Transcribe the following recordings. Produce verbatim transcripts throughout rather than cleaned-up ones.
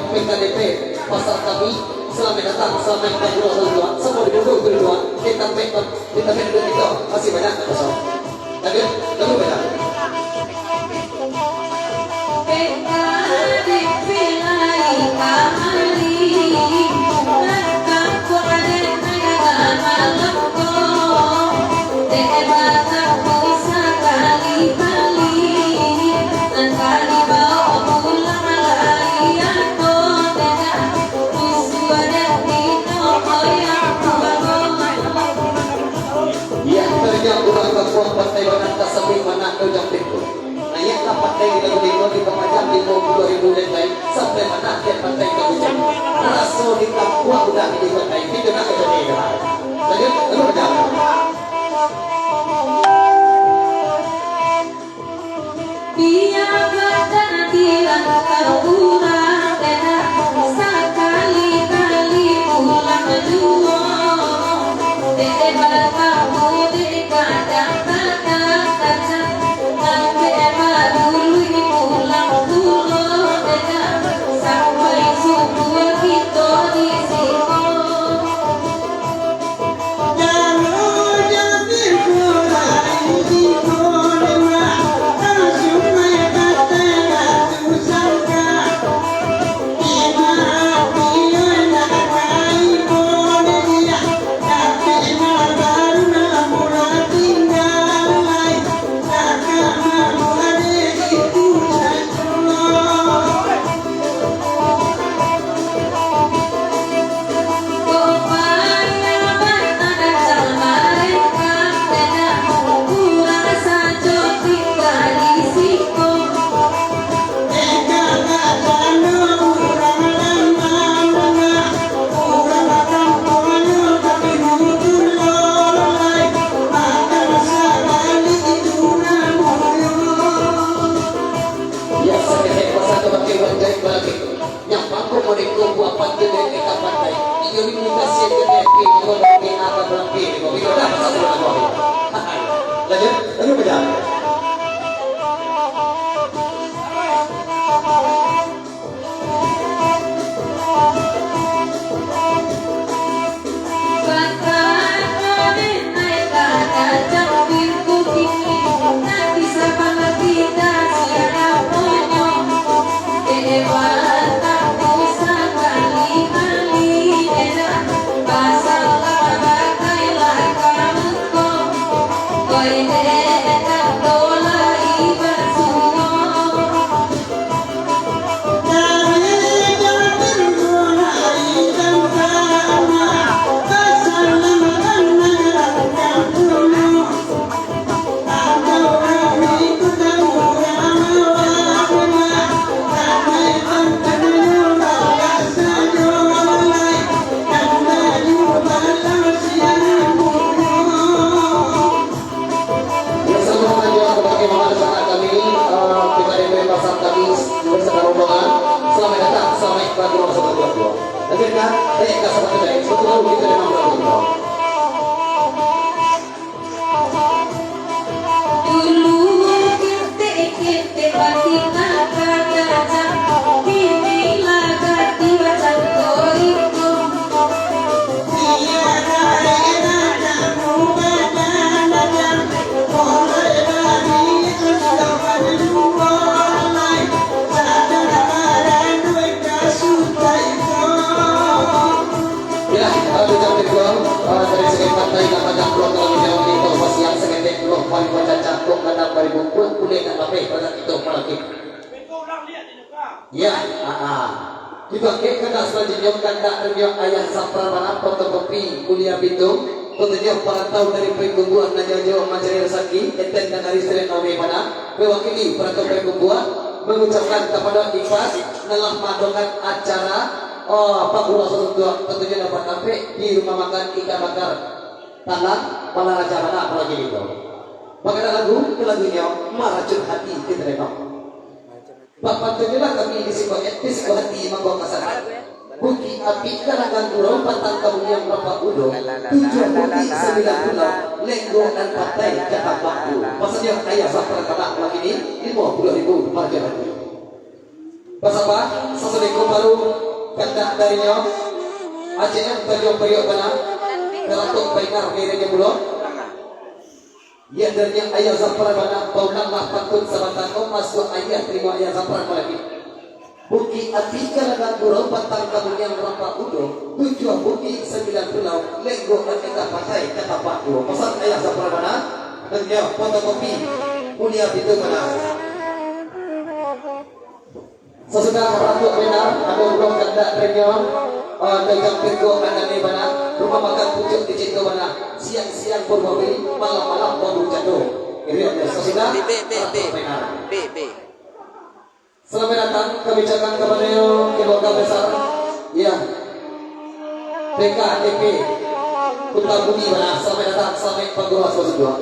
P K D P Pasar Kami, salamaik datang, salamaik datang, dua, dua, dua. Samo di duduk, dua, dua. Di tampek, di tampek duduk kito, masih banyak kosong. Lanjut, lalu banyak. Iya, tariang urang kapuang, pantai bana, tasambuik bana tu jampin tu. Naiak ka pantai di lagu limo, di pamajam limo puluah ribu den lai, sampai bana dek pantai ka bujang. Raso di tampuak udah di pantai, pintu nak ka jadi. Lanjut, lalu pajam. Biar batadilan ka urang, dek sakali-kali pulang juo. Dek batamu di kadang-kadang, nan dek badului pulang pulo, dek sampai subuah kito di siko. Iyo, saketek pasal tu pakai uang jahit balaki. Nyo pangko modeko buah pantai dari ka pantai. Iyo, limuin kasiah ketek pi, nyo pi, aka balampi, nyo pi, dah pasal tu, dah. Lanjut, lanjut, pajam. Yang sama-sama juga bagi mama dan sanak kami, eh, P K D P Pasar Kamis beserta rombongan. Selamat datang, selamat bergabung sama keluarga. Akhirnya, eh, nggak sama kita, satu tahun kita dengan keluarga. Dulu ketek-ketek batinaka gajah, kini lah ganti macam ko iko. Iyolah, kalau kita berjuang, eh, dari segi pantai, lah banyak pulang dalam jalan itu, masih yang seketek pulang paling macam cangkok, kadang baribu pulang kulit dan lapeh, banyak itu, malam ini. Ya, ah, ah. Kita ke kandak selanjutnyo, kandak renyok ayah Sapran Barat, fotokopi Mulia Bitung, fotonyo parantau dari Payakumbuah nan jauah-jauah mancari rasaki, Eten dan Ari Sri Nawi Mana, mewakili parantau Payakumbuah, mengucapkan kepada Ipas nan lah maadongkan acara, oh, pangurasan untuak, tantunyo dapat tampek di rumah makan Ikan Bakar Tanang, Balaraja Mana, apalagi itu. Bagadang lagu, ke lagunyo Maracun Hati, kita tengok. Bak pantunyolah kami di siko ati, siko ati, mangko ka sana. Bukik api karangan gurau, patang kabumiang rapak udo, tujuah bukik sambilan pulau, lenggo nan patai ka tambak tu. Pasalnyo ayah Sapran Barat wakini, limo puluah ribu marjo hati. Basaba, sasudah ko baru kandak darinyo, Aceh Tanjuang Priok bana, karatok baingar darinyo pulo. Iyo darinyo Ayah Zafar bana, baulanglah pantun sabanta ko, masuak ayah tarimo Ayah Zafar ko lagi. Bukik Ati ka ladang gurau, batang kamuniang rampak udo, tujuah bukik sambilan pulau, lenggo Ati ka patai ka tapak duo. Pasan Ayah Zafar bana, dan iyo fotokopi, mulia pintu bana. Sasudah ratuak bana, ado pulo kandak darinyo, eh, dagang pintu anane bana, rumah makan pucuak di situ bana, siang-siang baru babali, malam-malam baru jando. Irian, sasudah Bik, bik, bik, ratuak bik. Bana. Bik, bik. Salamaik datang kami ucapkan kapado keluarga besar, ya, P K T P Kuta Budi bana, salamaik datang, salamaik baguruah sajuak.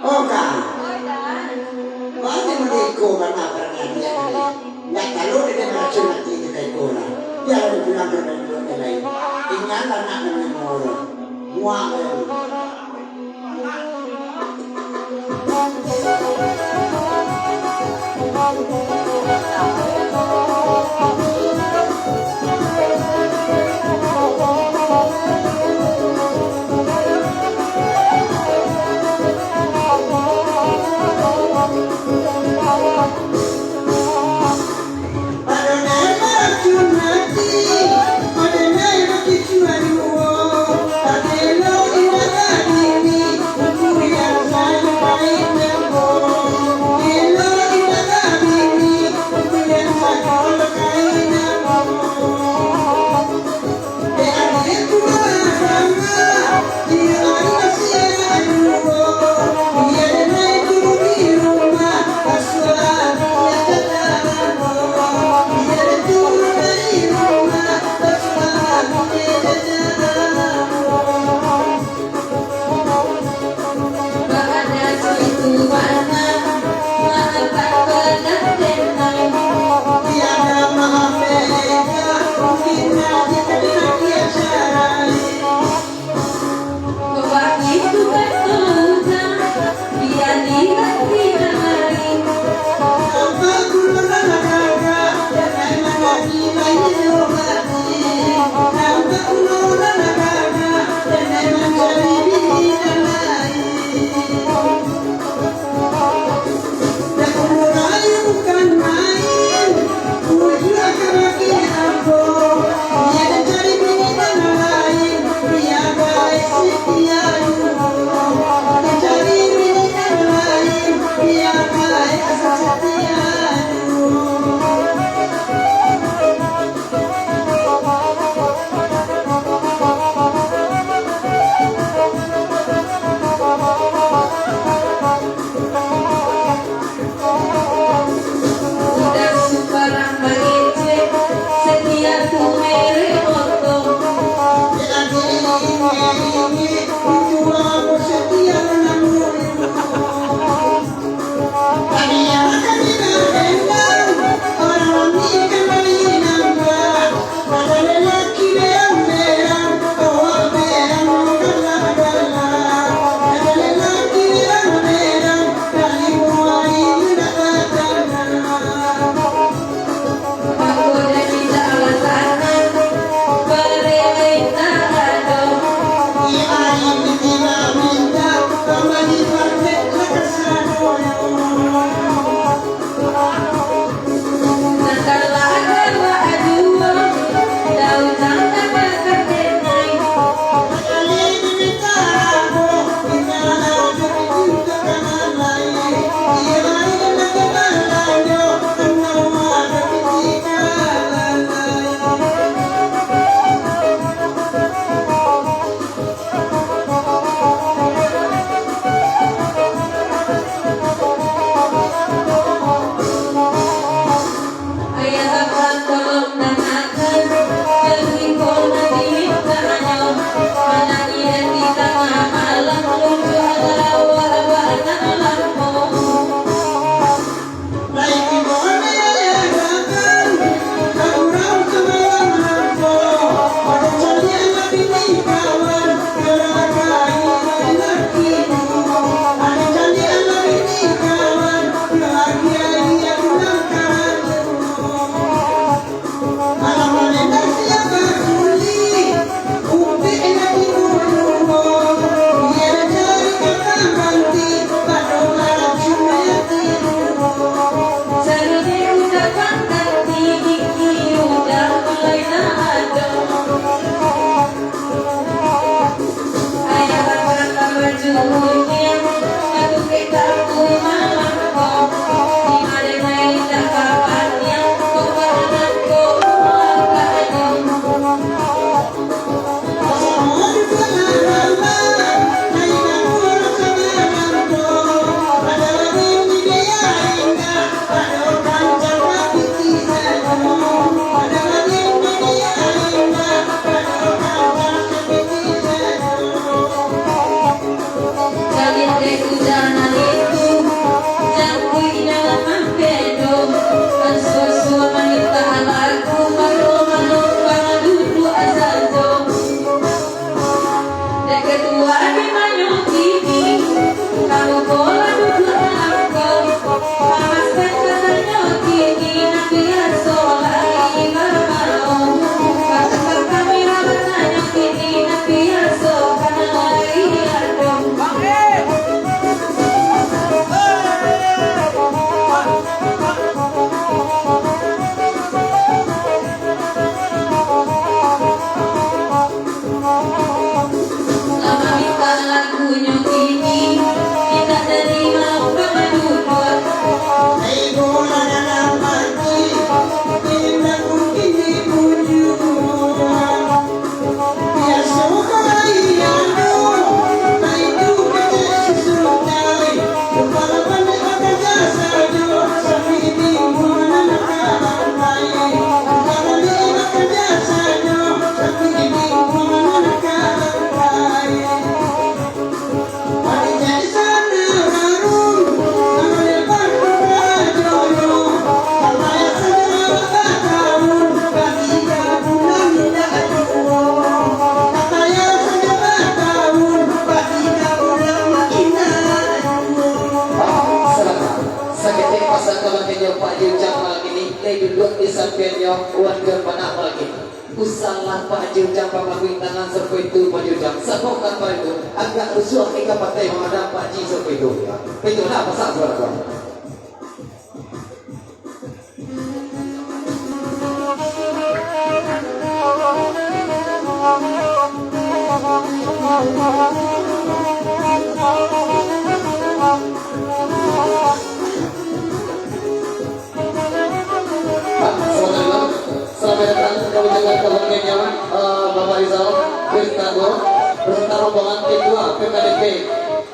Oka, mati mandeko bana paraniagian ko. Ndak talo dek maracun ati dek iko lah. Bialah pulang ka duduak nan lain. Ingatlah nak nan limo. Muak. Alah Pak Haji Ujang, pamakuik tangan sarupo itu Pak Haji Ujang. Sabab kapal itu agak rusuah, ikan patai mamadam Pak Haji sarupo itu. Itu lah pasal suara tu. Selamat datang, kami ucapkan kebaikan, eh, Bapak Rizal Firtago beserta rombongan Ketua P K D P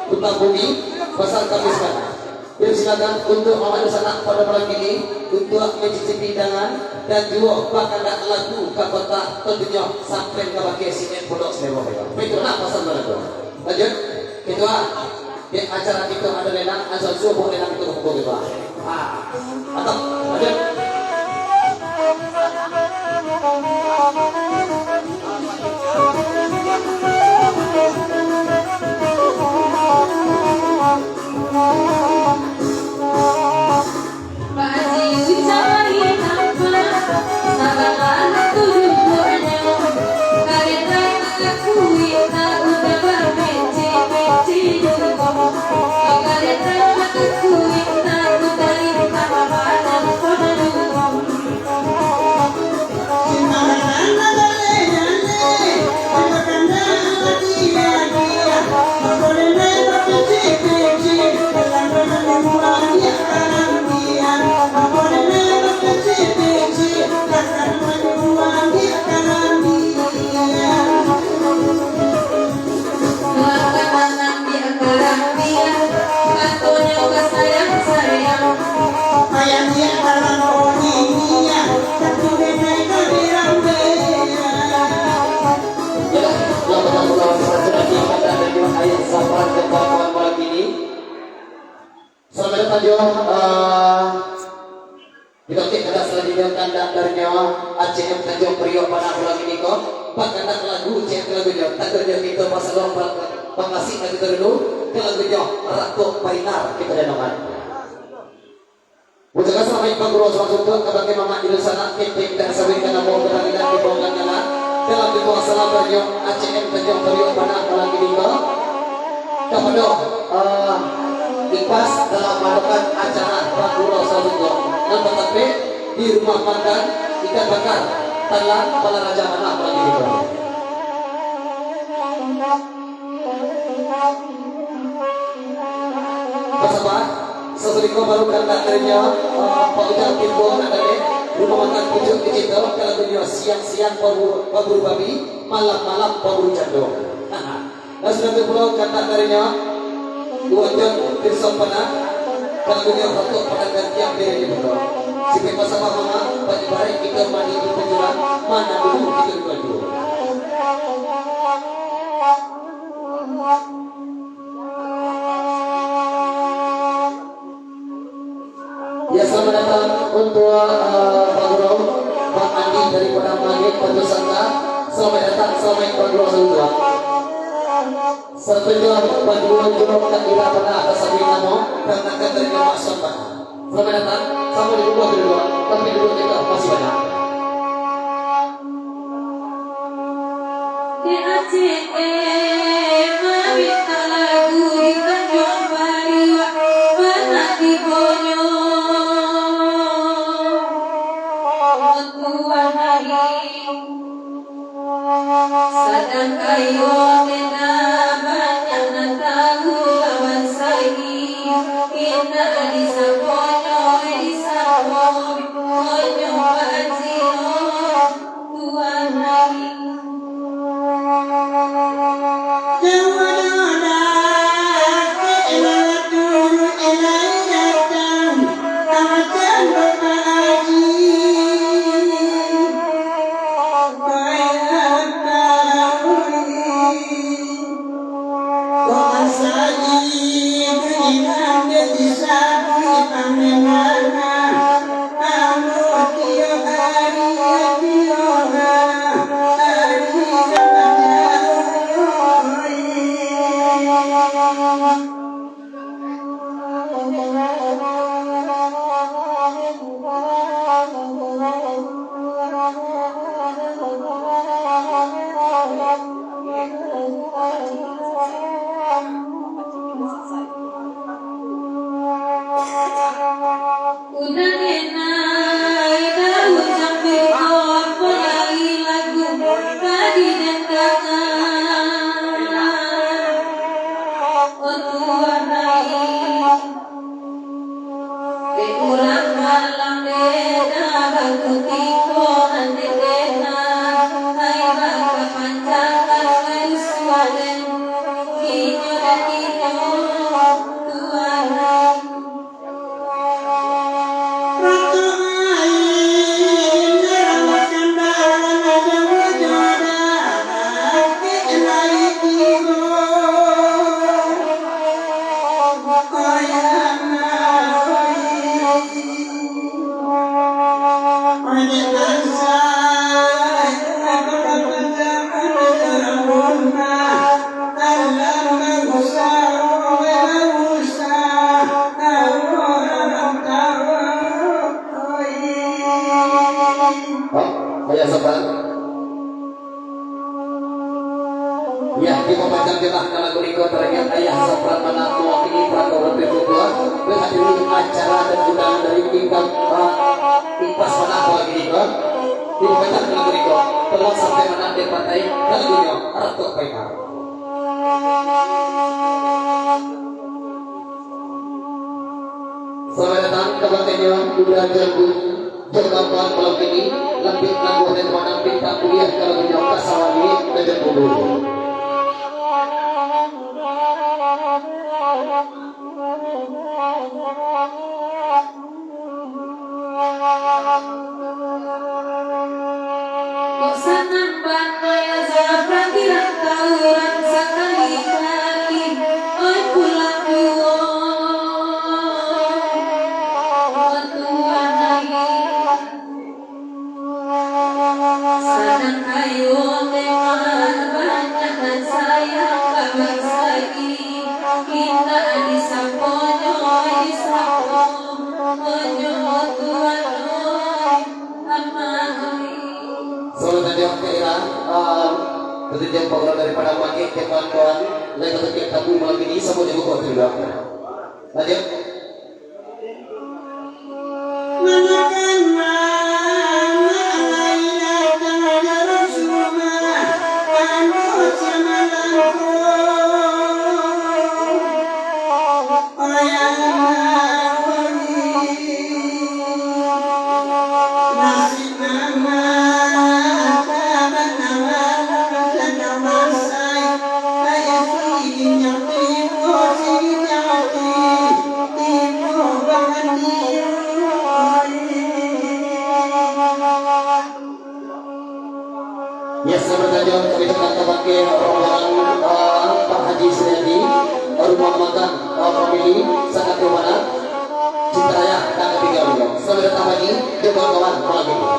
Kota Bumi, Pasar Kamis Kana. Dipersilakan untuk Bapak Dusanak pada malam ini untuk mencicipi hidangan dan juo bakandak lagu ka kota, tantunyo sampai ka bakeh sinan Pondok Salemo. Baiklah, pasal lagu. Lanjut, Ketua. Di acara kito ado lenang, asal subuh lenang kito kumpul, Ketua. Ah, atau, lanjut. Selamat datang, eh, Dikakek kandak salanjuiknyo, kandak darinyo A C M Tanjuang Priok Bana Pulau Miniko. Bakandak lagu, cek lagunyo, tantunyo kito basalua pa-, pakasih lagu tu dulu, ka lagunyo Ratok Bainar kito dandangan. Ucapkan salamaik pagurau salam suntuak kabake mamak di dunsanak, ketek dan sawit ka namo barang indak dibawakan kana. Dalam duo salam darinyo A C M Tanjuang Priok Bana Pulau Miniko. Kapado, eh, ikhlas dalam maadakan acara pagurau salanjuiknyo nan batampek di Rumah Makan Ikan Bakar Talang Balaraja Manah Balagi Limo. Basaba, sasudah ko baru kandak darinyo, eh, Pak Ujang Timbo nan dari Rumah Makan Pucuak Digital, ka lagunyo Siang-Siang Paburu, Paburu Babi, Malam-Malam Paburu Jando. Nah, sudah tu pulo kandak darinyo, Wajon Pirsampana, lagunyo Ratok Padang Gantiang Diri Dibuka. Sipek basama mama, bak ibaraik kito mandi di panjuran, mana dulu kito di panjuran. Ya, selamat datang untuk, eh, Pak Guru, Pak Andi dari Padang Langit, Batu Sangka. Selamat datang, selamat Pak Guru salanjuiknyo. Satuju Pak Guru juo ka ira bana atas sabui namo, karena kan dari nyawa Sangka. Selamat datang, sama di rumah kedua, tapi dulu kita masih banyak. Di A C M, mintak lagu di Tanjuang Pariak, mana tibonyo, Tuan Haji. Sadang kayo tenda banyak nan tahu lawan saini, indak disaponyo, disaponyo Pak Haji. Yo, dipapanjang juo lah ka lagu niko, taringat ayah Safran Manah mawakili paraturan tutua, menghadiri acara dan undangan dari tingkat, ah, Impas Manah mawakili niko. Dipapanjang ka lagu niko, tolong sampai Manah di pantai, ka lagunyo Ratok Painah. Selamat datang ka bakanyo Duda Jambu. Jokambang malam kini, lampik lagu dari Manah, pintak kuliah ka lagunyo Kasawali Tanjung Bulu. Kok sanang bana ya Zafran, kirang tauran sakali-kali, oi pulang juo. Tuan ai. Sadang kayo memang banyak nan sayang ka bangsa i. Indak disaponyo, disaponyo Tuan oi, Amak oi. Selamat datang ka Ira, ah, ketujuh program daripada Magik, Teman Tuan, lain satu kek tamu malam ini, sama juga buat terima. Lanjut. Ya, selamat datang kami ucapkan kabake rombongan, ah, Pak Haji Suryadi, rumah makan, ah, family, Sakatu Manah, Cinta Raya, dan ketiga beliau. Selamat datang Haji, jumpa kawan malam ini.